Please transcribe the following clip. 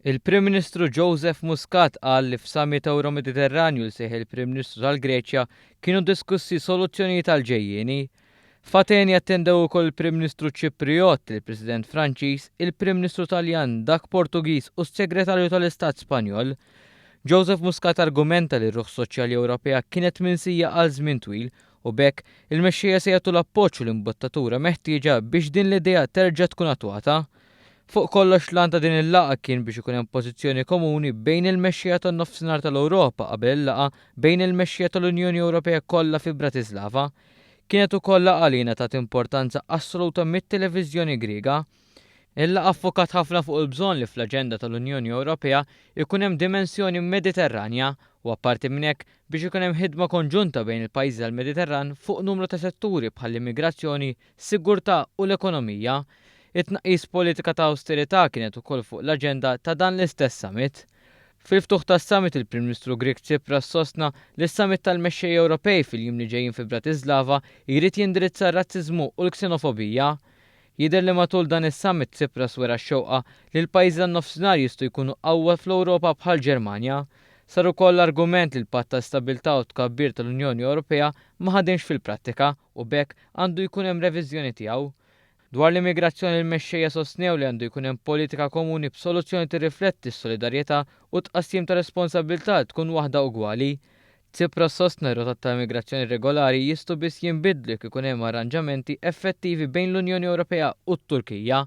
Il-Prim Ministru Joseph Muscat qal li f'Summit Ewro-Mediterranju li sejħ il-Prim Ministru tal-Greċja kienu diskussi soluzzjonijiet għall-ġejjieni. F'Ateni attendew ukoll il-Prim Ministru Ċipriott, il-President Franċiż, il-Prim Ministru Taljan, dak Portugiż u s-Segretarju tal-Istat Spanjol. Joseph Muscat argumenta li r-ruħ soċjali Ewropea kienet minsija għal żmien twil u b'hekk il-mexxejja se jagħtu l-appoġġ u l-imbottatura meħtieġa biex din l-idea terġa' tkun attwata. Fuq kollox l-għan ta' din il-laqgħa kien biex ikun hemm pożizzjoni komuni bejn il-mexxejja tan-Nofsinhar tal-Ewropa qabel il-laqgħa bejn il-mexxejja tal-Unjoni Ewropea kollha fi Bratislava. Kienet ukoll laqgħa li ngħatat importanza assoluta mit-televiżjoni Griega. Il-laqgħa ffokat ħafna fuq il-bżonn li fl-aġenda tal-Unjoni Ewropea jkun hemm dimensjoni Mediterranja u apparti minn hekk biex ikun hemm ħidma konġunta bejn il-pajjiżi tal-Mediterran fuq numru ta' setturi bħall-immigrazzjoni, sigurtà u l-ekonomija. It-tnaqqis politika ta' awsterità kienet ukoll fuq l-aġenda ta' dan l-istess summit. Fil-ftuħ tas-summit il-Prim Ministru Grieg Tsipras sostna li s-summit tal-mexxejja Ewropej fil-jiem li ġejjin fi Bratislava jrid jindirizza r-razziżmu u l-ksenofobija. Jidher li matul dan is-summit Tsipras wera x-xewqa li l-pajjiżi tan-Nofsinhar jistgħu jkunu qawwa fl-Ewropa bħall-Ġermanja. Sar ukoll l-argument li l-Patt ta' Stabilità u Tkabbir tal-Unjoni Ewropea ma ħadimx fil-prattika u b'hekk għandu jkun hemm reviżjoni tiegħu. Dwar l-immigrazzjoni l-mexxejja sostnew li għandu jkun hemm politika komuni b'soluzzjoni tirrifletti s-solidarjetà u t-tqassim ta' responsabbiltà li tkun waħda ugwali. Tsipras sostna li rotot ta' immigrazzjoni irregolari jistgħu biss jinbidlu jekk ikun hemm arranġamenti effettivi bejn l-Unjoni Ewropea u t-Turkija.